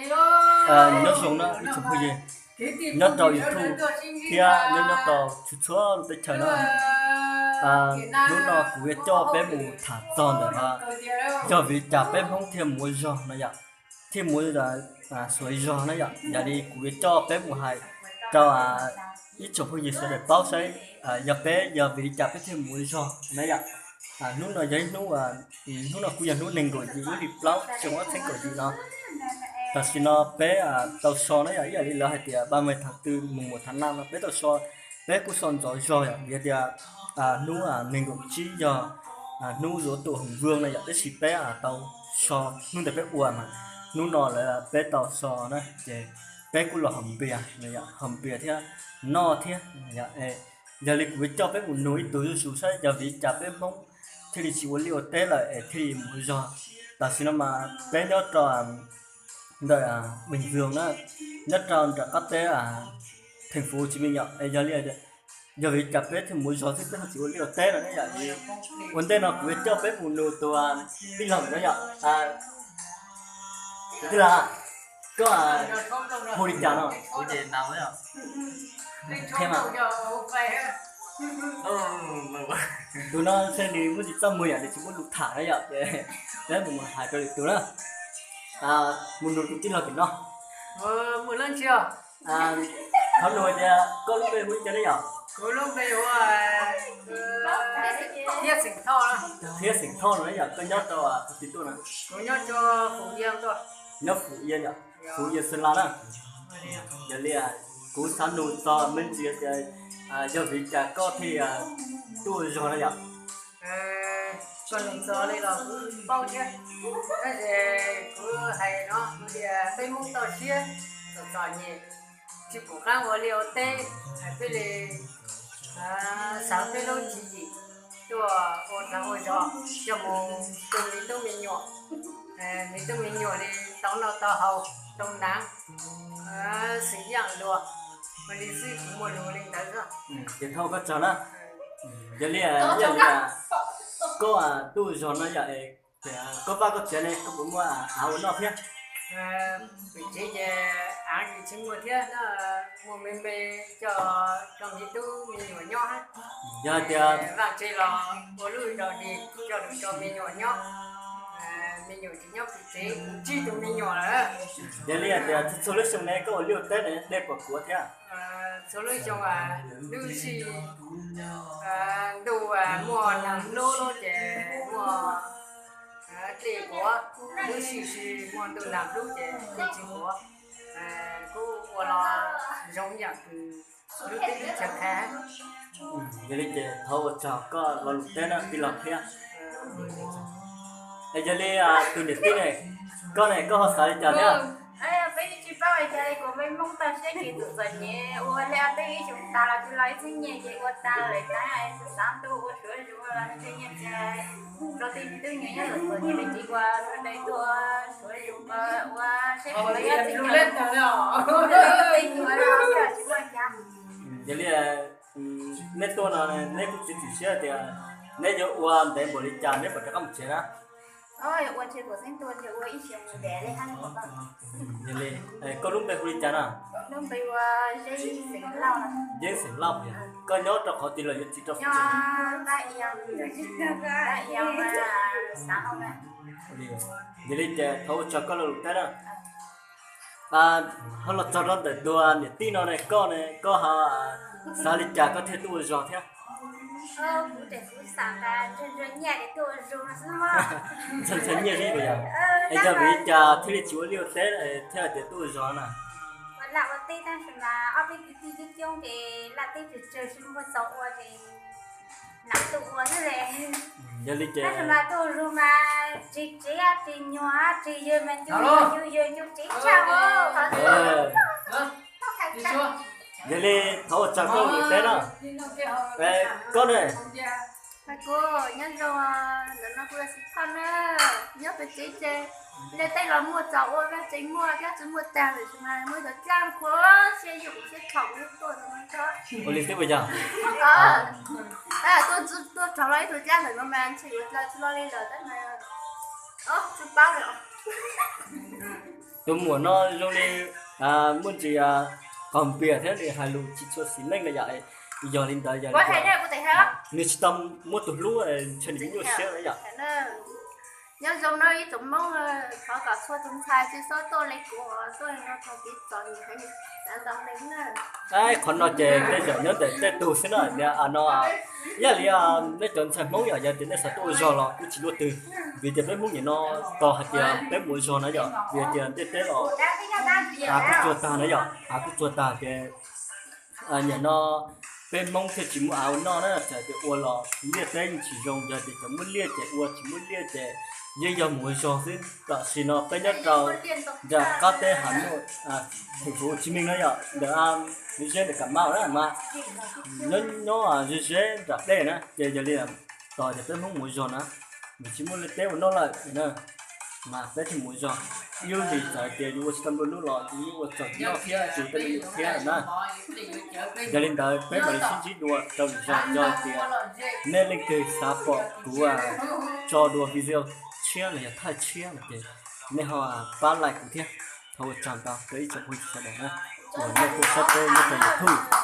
Nyob zoo na ib tsoom phooj ywg nyob rau YouTube thiab nyob nyob rau txhua txhua lub teb chaws na. Hnub no kuv yuav coj peb mus tham txog ntawm yog vim li cas peb Hmoob thiaj mus ua zog no yom, thiaj mus xuas zog na yom. Yog li kuv yuav coj peb mus hais rau ib tsoom phooj ywg sawv daws paub saib yog peb yog vim li cas peb thiaj mus ua zog na yom. Hnub no yog ib hnub, hnub no kuj yog hnub nees nkaum yim lub hli plaub xyoo ob txhiab kaum yim no. Tam sim no peb tau so na yom, ib yam li lawv hais tias ba mus thav tw mus mus thav na no peb tau so, peb kuj so ntxov zog yom, vim tias hnub nees nkaum tsib yog hnub zuav tus hoom vwg na yom, tab sis peb tau so hnub ntawd peb ua mas hnub no lawv peb tau so na ces peb kuj los haus npias, haus npias thiab noj thiab. Yog li kuv yuav coj peb mus nug ib tug zuj zus saib yog vim li cas peb Hmoob thiaj li tsis ua liaj ua teb lawm es thiaj li mus ua zog. Tam sim no mas peb nyob rau ntawm Bình Dương na, nyob rau nram qab teb thành phố Hồ Chí Minh yom, es yog li yog vim li cas peb thiaj mus ua zog xwb peb ho tsis ua liaj ua teb no ne yom. Ua ntej no kuv yuav coj peb mus nug tus tij laug no yom. Tus tij laug, koj hu li cas no? Qhia mas. Tus no ntshe nws muaj tsis txoj muag yom, nws tsis muaj lus tham na yom, ces peb mus hais rau lwm tus na. Mus nug tus tij laug tim no. Thov nug tias koj lub npe hu li cas ne yom? Thiab xeem Thoj no yom, koj nyob rau qhov twg tuaj na? Nyob Phú Yên yom, Phú Yên Sơn La na. Yog li kuv xav nug txog me ntsis tias yog vim li cas koj thiaj tuaj ua zog na yom? Koj nug txog li los kuv paub thiab, tab sis kuv hais no kuv tias peb Hmoob toj siab txom txom nyem, tsis pum qab ua liaj ua teb, peb li xav peb lub tswv yim tuaj ua dag ua zog coj mus tu me tub me nyuam, me tub me nyuam li tau noj tau haus, tau hnav, xwm yam luag, ua li xwb kuv muaj lus li ntawd xwb. Ces thov koj tsaug na. Yog li, yog li koj tuaj ua zog no yom, koj vaj koj tsev ne koj puas muaj av ua noj thiab? Kuv tsev ces av tsis muaj thiab, muaj me me coj me tub me nyuam nyob. Yog hais tias vaj tsev los ua lub zos dis coj me nyuam nyob, me nyuam tsis nyob kuv tsev, kuv tsib tus me nyuam lawm. Yog li hais tias txhua lub xyoo ne koj ua liaj ua teb ne dej puas kuav thiab? Txhua lub xyoo, lub sij ntuj muaj nag hlub ces muaj dej kuav, lub sij tsis muaj ntuj nag hlub ces dej tsis kuav. Kuj ua los zoo yam kws lub teb lub chaw qha. Yog li ces thov ua tsaug koj lo lus teb no tij laug thiab. Yog li tus niam tij ne, koj ne koj ho xav li cas thiab? Peb tsis paub li cas li, kuv peb Hmoob toj siab ces txom txom nyem ua liaj ua teb ib xyoos tas los tsis los ib txhiab nyiaj ces ua tag lawm, xav ntuj ua suav zus los ntshe nyiaj txiag rau tej me tub me nyuam nyob txom nyem, peb tsis ua sawv daws tuaj ua suav zus ua seb puas tau nyiaj txiag. Yog li neb tuaj no neb kuj txiav txim siab tias neb yuav ua ntev npaum li cas neb puas rov qab mus tsev na? Yog li, koj lub npe hu li cas na? Yeeb xeem Lauj, koj nyob rau qhov twg los yuav txiv rau qhov twg? Yog li ces thov ua tsaug koj lo lus teb na. Ho los txog rau ntawm tus niam tij no ne, koj ne koj ho xav li cas koj thiaj tuaj ua zog thiab? Ntxhov ntxhov nyiaj xwb puas yog? Es yog vim li cas thiaj li tsis ua liaj ua teb thiaj hais tias tuaj ua zog na? Ua laj ua teb tab sis mas ob peb kwv tij coob coob ces laj teb tsawg tsawg tsis muaj txaus ua ces lam tuaj ua xwb le. Yog li ces tab sis mas tuaj ua zog mas tsis tsev tsis nyuag tsis yawg mas ncu yawg ncu tsev tshaj. Yog li thov ua tsaug koj lus teb na. Koj ne? Kuv nyob zoo, ntawm no kuv yog Xeem Thoj na, nyob pem tsev ces liaj teb los muaj txaus ua, vaj tsev muaj thiab tsis muaj tag lawm sis mas muaj ib cov dlaab khuav siab yuj kuv siab thaum kuv tuaj no. Ua li xwb puas yog? Tuaj, tuaj rau los ib tug dlaab ntawm no mas ntshe yuav dlaab tsis lo li lawm tab mas tsis paub li. Tus muam no zoo li muaj ntsis qaug npias thiab li hais lus tsis tshua xis neej na yom. Yog li ntawd yog nws tsis tau muab tus hlub ntshe nws nyuaj siab na yom. Nyob zoo no ib tsoom Hmoob, thov kom txhua tus ntxhais tsis txhob tuaj li kuv tuaj no tag kev txom nyem heev. Qhov no ces tej zaum nyob ntawm tej tug xwb na. No, ib yam li nej cov ntxhais Hmoob yom, yog tias nej xav tuaj ua zog los kuj tsis luaj twg, vim tias peb Hmoob nim no tos hais tias peb mus ua zog na yom, vim tias ntiaj teb los av kuj tsuag tag na yom, av kuj tsuag tag ces nim no peb Hmoob thiaj tsis muaj av ua noj na. Txawm tias ua los liaj teb yeej tsis zoo, yog tias cov muaj liaj ces ua, tsis muaj liaj ces yeej yog mus ua zog xwb. Tam sim no peb nyob rau nram qab teb Hav Nuaj, thành phố Hồ Chí Minh na yom, ntawm zeb ntawm Cà Mau na mas nyob nyob ze ze nram dej na, ces yog li tos ces peb Hmoob mus ua zog na, nws tsis muaj liaj teb ua noj lawm na, mas peb thiaj mus ua zog. Ib lub hlis txawm tias yus ua tsis tau nplua nuj los yus yeej ua txaus noj thiab tus tej me nyuam thiab na. Yog li ntawd peb mam li sib ntsib dua rau lwm zaus, yog tias nej leej twg xav pom kuv tso dua video tshiab los yog thaij tshiab no ces nej ho pab like kuv thiab. Thov ua tsaug ntau rau ib tsoom phooj ywg sawv daws na, uas nej tuaj saib peb nyob rau YouTube.